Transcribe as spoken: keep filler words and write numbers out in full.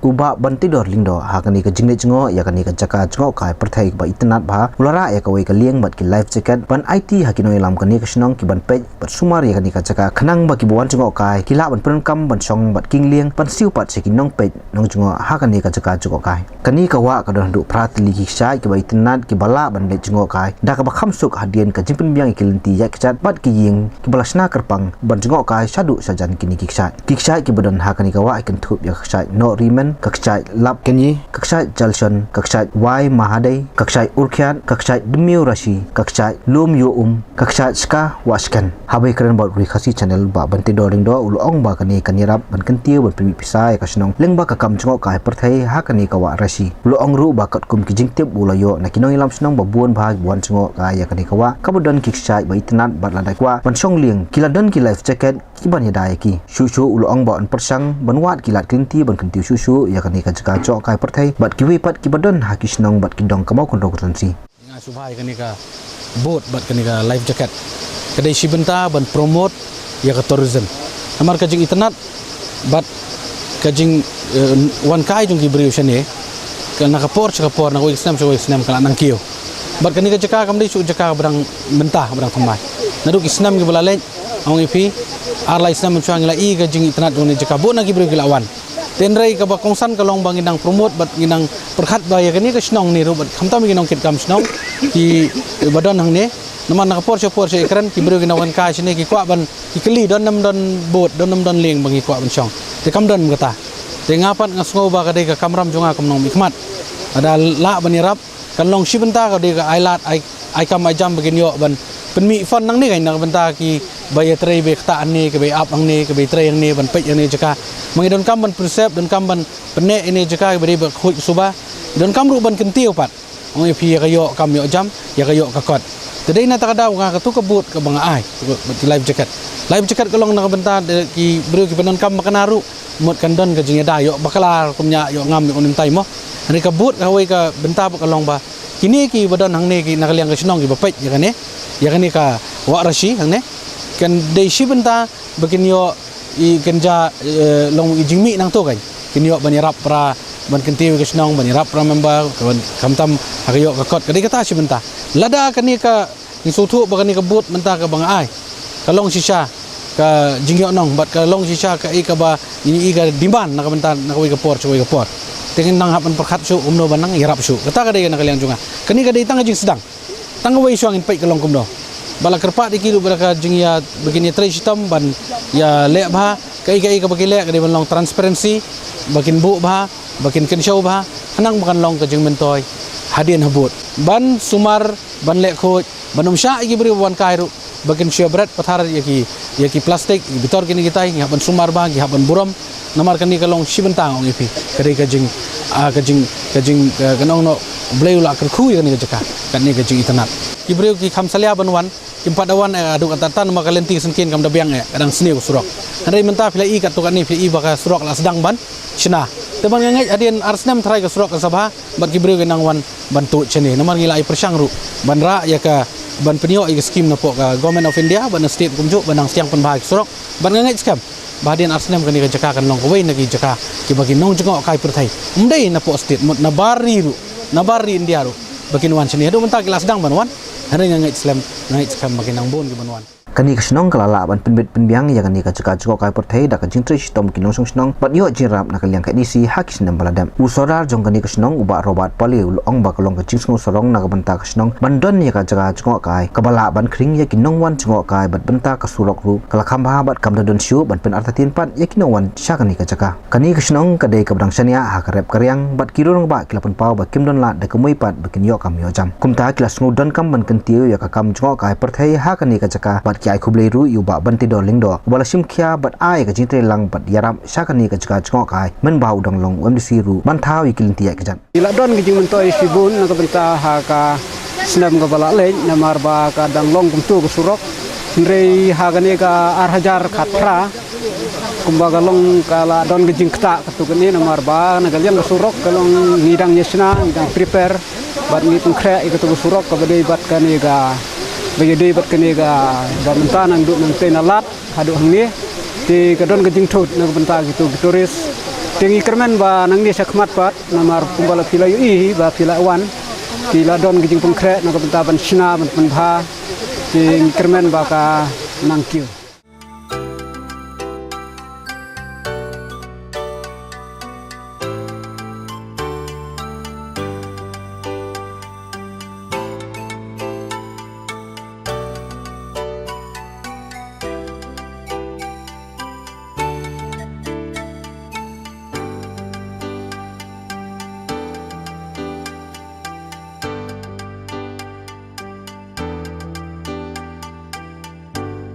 U Bah Bantidor Lyngdoh ha kane ka jingleit jngoh ïa kane ka jaka jngohkai pyrthei ba itynnad bha u la rah ïa kawei ka lieng bad ki life jacket ban aiti ha ki nongïalam kane ka shnong ki ban peit bad sumar ïa kane ka jaka khnang ba ki ba wan jngohkai ki lah ban pyndonkam ban shong bad king lieng ban siew pat sha ki nongpeit nongjngoh ha kane ka jaka jngohkai. Kane ka wah ka don haduh phra tylli ki kshaid ki ba itynnad ki ba lah ban leit jngohkai da ka ba kham suk hadien ka jingpynbiang ïa ki lynti ïaid kjat bad ki ïing ki ba la shna kyrpang ban jngohkai shaduh shajan kine ki kshaid. Ki kshaid ki ba don ha kane ka wah ki kynthup ïa ka kshaid Nohrimen, ka kshaid Lapkynïe, ka kshaid Jalshon, ka kshaid Wai Mahadei, ka kshaid Urkhiat, ka kshaid Dmiu Rashi, ka kshaid Lum Ïoh Um, ka kshaid Shka Wah Shken. Haba ïakren bad u Ri Khasi Channel, Bah Bantidor Lyngdoh u la ong ba kane kan ïarap ban kyntiew ban pynmih pisa ïa ka shnong lyngba ka kam jngohkai pyrthei ha kane ka wah Rashi. U la ong ruh ba katkum ki jingtip ba u la ïoh na ki nongïalam shnong ba bun bha ki ba wan jngohkai ïa kane ka wah ka ba don ki kshaid ba itynnad bad lada ki kwah ban shong lieng ki la don ki life jacket ki ban ïada ïa ki. Shuh shuh u la ong ba yn pyrshang ban wad ki lad ki lynti ban kyntiew shuh shuh ïa kane ka jaka jngohkai pyrthei bad kiwei pat ki ba don ha ki shnong bad ki dong ka Mawkynrew constituency. Nga shu bha ïa kane ka boat bad kane ka life jacket. Ka dei shi bynta ban promote ïa ka tourism. Namar ka jingitynnad bad ka jing, eh, wan kai jong ki briew shane, ka na ka por sha ka por, na kawei ka snem sha kawei ka snem ka la nang kiew. Bad kane ka jaka kam dei shu jaka ba dang mynta ba dang thymmai. Naduh ki snem ki ba la leit, ong ïa phi, ar lai snem mynshuwa ngi la i ka jingitynnad jong kane ka jaka, bun na ki briew ki la wan. Te hynrei kaba kongsan ka long ba ngi nang promote bad ngi nang pyrkhat ba ïa kane ka shnong ne ruh bad khamtam ki nongkitkam shnong ki ba don hangne. Namar na ka por sha por sha ïakren ki briew ki nang wan kai shane ki kwah ban ki kylli don nam don boat, don nam don lieng ba ngi kwah ban shong. Te kam don kata. Te nga pat nga sngew ba ka dei ka kamram jong nga kum nongmihkhmat. Lada lah ban ïarap kan long shi bynta ka dei ka ai lad ai, ai kam ai jam ba kin ïoh ban pynmih fund nangne kan na ka bynta ki ba ïatrei ba ïa ktah hangne, ki ba ïa ap hangne, ki ba ïatrei hangne ban peit hangne jaka. Ma ngi donkam ban preserve, donkam ban pyneh ïa kane jaka ki ba dei ba khuid suba. Donkam ruh ban kyntiew pat. Ong ïa phi ïa ka ïoh kam ïoh jam, ïa ka ïoh ka kot. Te dei na kata ka daw nga katu ka boat ka ba nga ai, katu ka boat ki life jacket. Life jacket ka long na ka bynta de ki briew ki ba donkam makna ruh. Mut kan don ka jingïada ïoh bakla kum ñiah ïoh ngam ïoh nym tai mo. Hynrei ka boat kawei ka bynta ba ka long ba kine ki ba don hangne ki na ka liang ka shnong ki ba peit ïa kane, ïa kane ka wah Rashi hangne. Kan dei shi bynta ba kin ïoh i kan ja, eh, long i jingmih nangto kan. Kin ïoh ban ïarap para ban kyntiew ïa ka shnong, ban ïarap para member, ka ban khamtam ha ka ïoh ka kot ka dei kata shi bynta. Lada kane ka Ngi sngewthuh ba kane ka boat mynta ka ba nga ai ka long shisha ka jingïohnong bad ka long shisha kaei kaba ngi i ka demand na ka bynta na kawei ka por sha kawei ka por. Te ngin nang hap ban pyrkhat shuh kumno ban nang ïarap shuh. Kata ka dei na ka liang jong nga. Kane ka dei tang ka jingsdang. Tang kawei shuwa ngin peit ka long kumno. Ba la kyrpad ïa ki ruh ba la ka jingïa ba kin ïatrei shitom ban ïaleh bha kaei kaei kaba ki leh ka dei ban long transparency ba kin buh bha ba kin kynshew bha khnang ba kan long ka jingmyntoi hadien habud ban sumar ban leh khuid ban ym shah ïa ki briew ba wan kai ruh ba kin shu bret pathar ïa ki ïa ki plastik ïa ki bitor kine kitai ngi hap ban sumar bha ngi hap ban burom. Namar kane ka long shi bynta ong ïa phi ka dei ka jing ah, ka jing ka jing ka nong noh Blei u la kyrkhu ïa kane ka jaka kane ka jing itynnad ki briew ki kham salia ban wan kim pat da wan eh, haduh kata tan ma ka lynti ka syngkien kam da biang eh, ka dang sniew ka surok. Hynrei mynta phi la i katto katne phi la i ba ka surok la sdang ban shna. Te ban nga ngeit hadien ar snem tharai ka surok kan sa bha bad ki briew ki nang wan ban tuid shane. Namar ngi la i pyrshang ruh ban rah ïa ka ban pynïoh ïa ka skim napoh ka Government of India bad na state kumjuh ban nang stiang pynbha ïa ka surok. Bad nga ngeit skhem ba hadien ar snem kane ka jaka kan long kawei na ki jaka kiba ki nongjngoh kai pyrthei. Ym dei napoh state mut na bar ri ruh na bar ri India ruh ba kin wan shane. Haduh mynta ki la sdang ban wan. Hynrei nga ngeit slem nga ngeit skhem ba ki nang bun ki ban wan. Kane ka shnong ka la lah ban pynbit pynbiang ïa kane ka jaka jngohkai pyrthei da ka jingtrei shitom ki nongshong shnong bad ïoh jingïarap na ka liang ka D C ha ki snem ba la dep. U sordar jong kane ka shnong u Bah Robert Pale u la ong ba ka long ka jingsngew sarong na ka bynta ka shnong ban don ïa ka jaka jngohkai kaba lah ban khring ïa ki nongwan jngohkai bad bynta ka surok ruh ka la kham bha bad kam da don shuh ban pynartatien pat ïa ki nongwan sha kane ka jaka. Kane ka shnong ka dei kaba dang shaniah ha ka rep ka riang bad ki rangbah ki la pynpaw ba kim don lad da kumwei pat ba kin ïoh kam ïoh jam. Kumta ki la sngewdonkam ban kyntiew ïa ka kam jngohkai pyrthei ha kane ka jaka bad ki ai khublei ruh ïa u Bah Bantidor Lyngdoh uba la shim khia bad ai ka jingtreilang bad ïarap sha kane ka jaka jngohkai mynba u dang long u M D C ruh ban thaw ïa ki lynti ïaid kjat. Ki la don ka jingmyntoi shibun na ka bynta ha ka snem kaba la leit namar ba ka dang long kumto ka surok. Hynrei ha kane ka ar hajar khatphra kumba ka long ka la don ka jingktah kato kane namar ba na ka liang ka surok ka long ngi dang ïa shna ngi dang prepare bad ngi pynkhreh ïa kato ka surok kaba dei bad kane ka ba ïadei bad kane ka ba mynta nang duh nang tei na lad haduh hangne. Te ka don ka jingthut na ka bynta kito ki tourist Te ngi kyrmen ba nangne sha khmat pat, namar kumba la phi la ïohi ba phi la wan, phi la don ka jingpynkhreh na ka bynta ban shna ban pynbha. Te ngi kyrmen ba ka nang kiew.